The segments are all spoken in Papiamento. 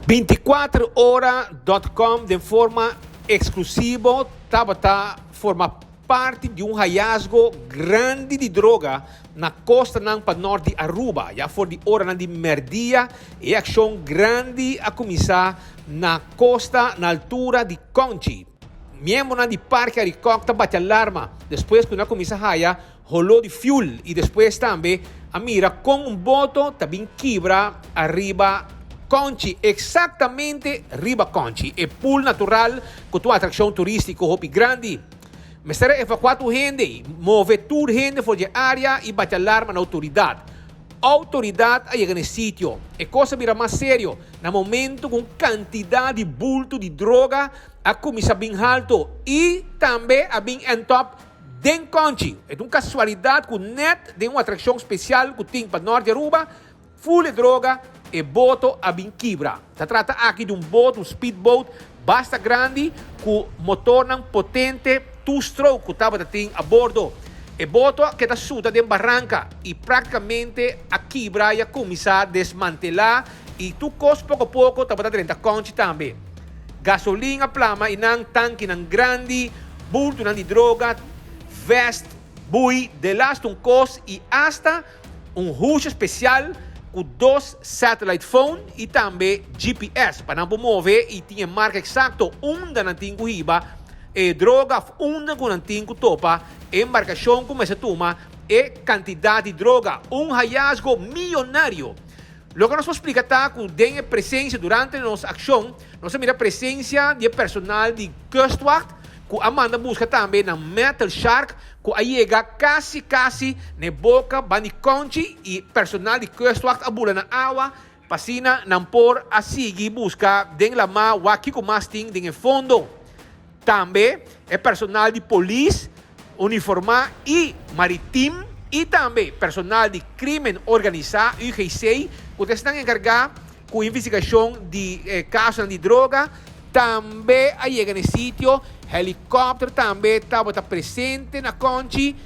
24 ora com den forma exclusivo tabata forma parti di un hallazgo grandi di droga na costanan pa nort di Aruba. Ya for di oranan di merdia e accion grandi a cuminsa na costa na altura di Conchi. Miembronan di Parke Arikok ta bati alarma despues cu nan a cuminsa haya holó di fuel y despues tambe a mira con un boto ta bin kibra ariba Conchi, exactamente riba Conchi, e pool natural cu ta un atraccion turistico hopi grandi. Mester a evacua tur hende y move tur hende for di e area y bati alarma na autoridad. Autoridad a yega na e sitio. E cos a bira mas serio na momento cu un cantidad di bulto di droga a cuminsa bin halto y tambe a bin end up Den Conchi, e ta un casualidad cu net den un atraccion special cu tin pa nort di Aruba, full e droga, e boto a bin kibra. Ta trata aki di un boto, un speedboat, basta grandi cu motornan potente two-stroke cu tabata tin a bordo. E boto a keda suta den baranca y practicamente a kibra y a cuminsa desmantela y tur cos poco poco tabata drenta Conchi tambe. Gasolin a plama y nan tankinan grandi, bultonan di droga, vest, bui, delaste un cos y hasta un hushi special cu dos satellite phone y tambe GPS pa nan por move y tin e marca exacto unda nan tin cu hiba e droga of unda cu nan tin cu topa e embarcacion cu mester tuma e cantidad di droga. Un hallazgo miyonario! Loke nos por splika ta ku den e presensia durante nos akshon nos a mira presensia di e personal di Kustwacht ku a manda buska tambe nan metal shark ku a yega kasi kasi na e boka ban di Konchi i personal di Kustwacht a bula na awa pa asina nan por a sigui buska den lamá wak kiko mas tin den e fondo. Tambe e personal di polis uniformá i maritim i tambe personal di Krimen Organisá, UGC, ku ta esnan enkargá ku investigashon di kasonan di droga, tambe a yega na e sitio. Helikòpter tambe tabata presente na Konchi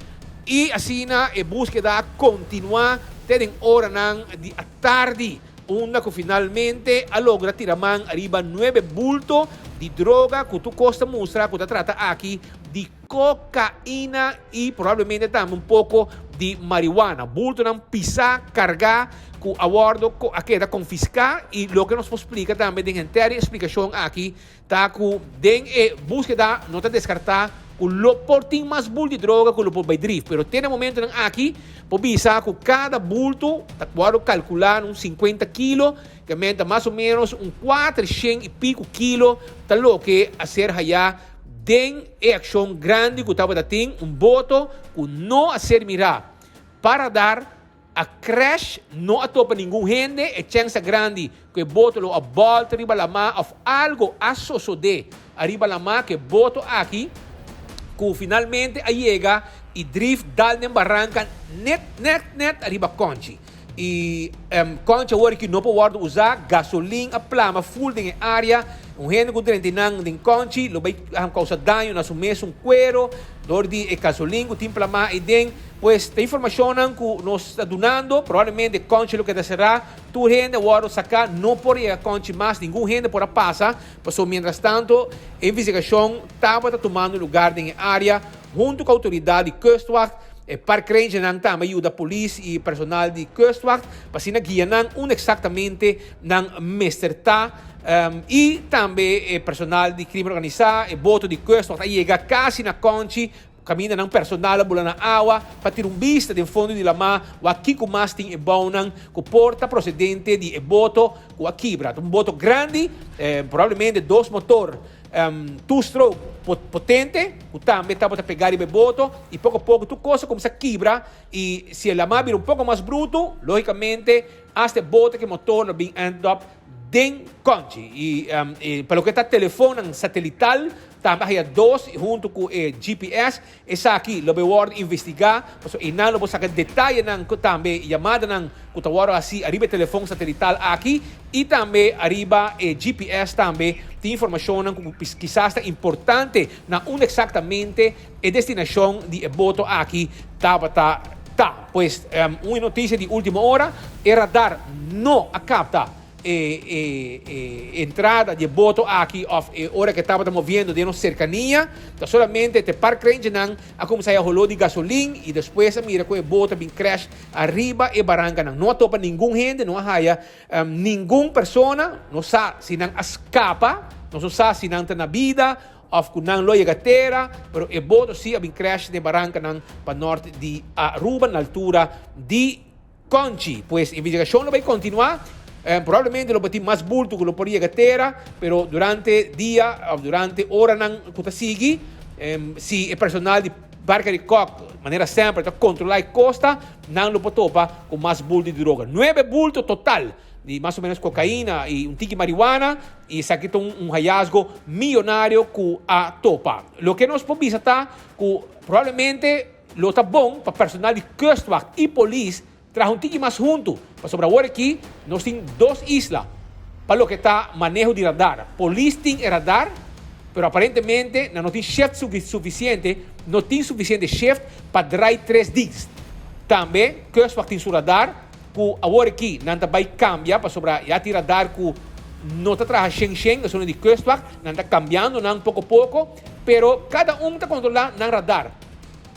i asina e búskeda a kontinuá te den oranan di atardi. Unda cu finalmente a logra tira man ariba nuebe bulto di droga cu tur cos ta mustra cu ta trata aki di cocaina y probablemente tambe un poco di marihuana. Bultonan pisa, carga cu a wordo a keda confisca y loke nos por splica tambe den henter e explicacion aki Ta ku den e búskeda no ta deskartá ku lo por tin mas bult di droga ku lo por bai drif, pero te na momentonan aki por bisa ku kada bulto ta wòrdu kalkulá na un sinkuenta kilo, ke men ta mas o ménos un kuater shen i piku kilo ta loke a ser hayá den e akshon grandi ku tabata tin un boto ku no a ser mirá pa radar. A crash no a topa ningun hende, e chèns ta grandi ku e boto lo a bòlta riba lamá òf algo a sosodé ariba lamá ku e boto aki ku finalmente a yega i drif dal den baranka net net net ariba Conchi. I Conchi awor aki no por wòrdu usá, gasolin a plama ful den e área, un hende ku drenta einan den Conchi lo bai kousa daño na su mesun kuero dor di e gasolin ku tin plamá eiden. Pues ta informacionnan cu nos ta dunando, probablemente Conchi lo keda cera, tur hende a wordo saca, no por yega Conchi mas, ningun hende por a pasa, pasobra mientras tanto e investigacion tabata tumando lugar den e area hunto cu autoridad di Kustwacht, e park rangernan tambe a yuda polis y personal di Kustwacht pa asina guia nan unda exactamente nan mester ta y tambe e personal di crimen organisa, e boto di Kustwacht a yega casi na Conchi. Kaminda nan personal a bula na awa pa tira un bista den fondo di lamá wak kiko mas tin e bounan ku por ta prosedente di e boto ku a kibra. Ta un boto grandi, probablemente dos motor two-stroke potente ku tambe tabata pegá riba e boto i poko a poko tur kos a kuminsá kibra i si e lamá bira un poko mas brutu, lógikamente asta e boto ku e motor lo bin end up den Konchi. I pa loke ta telefonnan satelital Tambe a haya dos y hunto cu e GPS. Esaki lo bay wordo investiga, pasobra eynan lo bo saca detayenan cu tambe yamadanan cu ta wordo haci ariba e telefon satelital aki y tambe ariba e GPS tambe tin informacionnan cu kisas ta importante na unda exactamente e destinacion di e boto aki tabata ta. Pues un noticia di ultimo ora, e radar no a capta. E e entrada di e boto aki of e ora ke tabata moviendo den nos serkania, ta solamente te park rangernan a kuminsá haya holó di gasolin i despues a mira ku e boto a bin crash ariba e barankanan. No a topa ningun hende, no a haya ningun persona, no sa si nan a skapa, nos no sa si nan ta na bida of ku nan lo yega tera, pero e boto si a bin crash den e barankanan pa nort di Aruba na altura di Conchi, pues investigacion lo bay continua, probablemente lo por tin mas bulto cu lo por yega tera, pero durante dia of durante oranan cu ta sigui, si e personal di Barca di Kok manera semper ta controla e costa, nan lo por topa cu mas bulto di droga. Nuebe bulto total di mas o menos cocaina y un tiki marihuana y esaki ta un hallazgo miyonario cu a topa. Loke nos por bisa ta cu probablemente Lo ta bon pa personal di Kustwacht i polis traha un tiki mas huntu, pasobra awor aki nos tin dos isla pa loke ta maneho di radar. Polis tin e radar, pero aparentemente nan no tin shift sufisiente, no tin sufisiente shift pa drai tres dienst. Tambe Kustwacht tin su radar ku awor aki nan ta bai kambia pasobra ya tin radar ku no ta traha shen shen, esun di Kustwacht, nan ta kambiando nan poko poko, pero kada un ta kontrolá nan radar.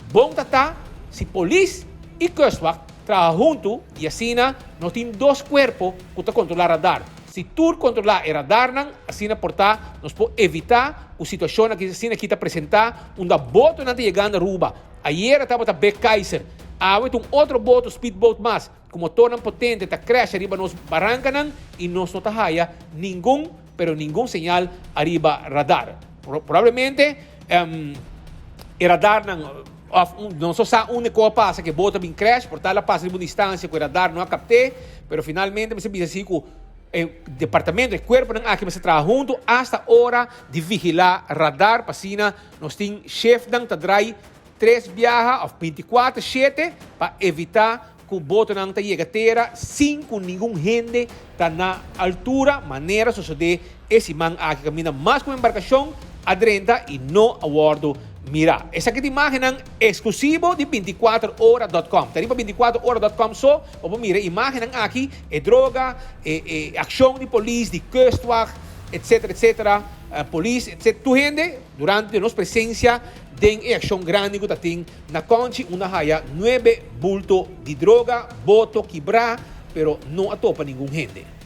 Bon ta ta si polis i kustwacht traha huntu i asina no tin dos kuerpo ku ta kontrolá radar. Si tur kontrolá e radarnan asina por ta nos por evitá ku situashonnan ki asina aki ta presentá unda botonan ta yegando Aruba. Ayera tabata Bek Kaiser, awe ta un otro boto speedboat mas ku motornan potente ta crash ariba nos barankanan i nos no ta haya ningun pero ningun señal ariba radar. Probablemente e radarnan of nos no sa unda ku a pasa ku e boto a bin crash, por tal a pasa riba un distancia ku e radar no a kapt'é, pero finalmente mester bisa si ku e departamento, e kuerponan aki mester traha huntu asta ora di vigilá radar pa asina nos tin shefnan ta drai tres biaha of bintikuater shete pa evitá ku botonan ta yega tera sin ku ningun hende ta na altura, manera sosodé e siman aki kaminda mas ku un embarkashon a drenta i no a wòrdu mirá. Esaki ta imágennan eksklusivo di bintikuater ora dòt kòm. Ta riba bintikuater ora dòt kòm so bo por mira e imágennan aki, e droga, e e akshon di polis, di kustwacht, etsetera etsetera, polis, etsetera, tur hende durante nos presensia den e akshon grandi ku ta tin Na Conchi unda haya nuebe bulto di droga, boto kibrá, pero no a topa ningun hende.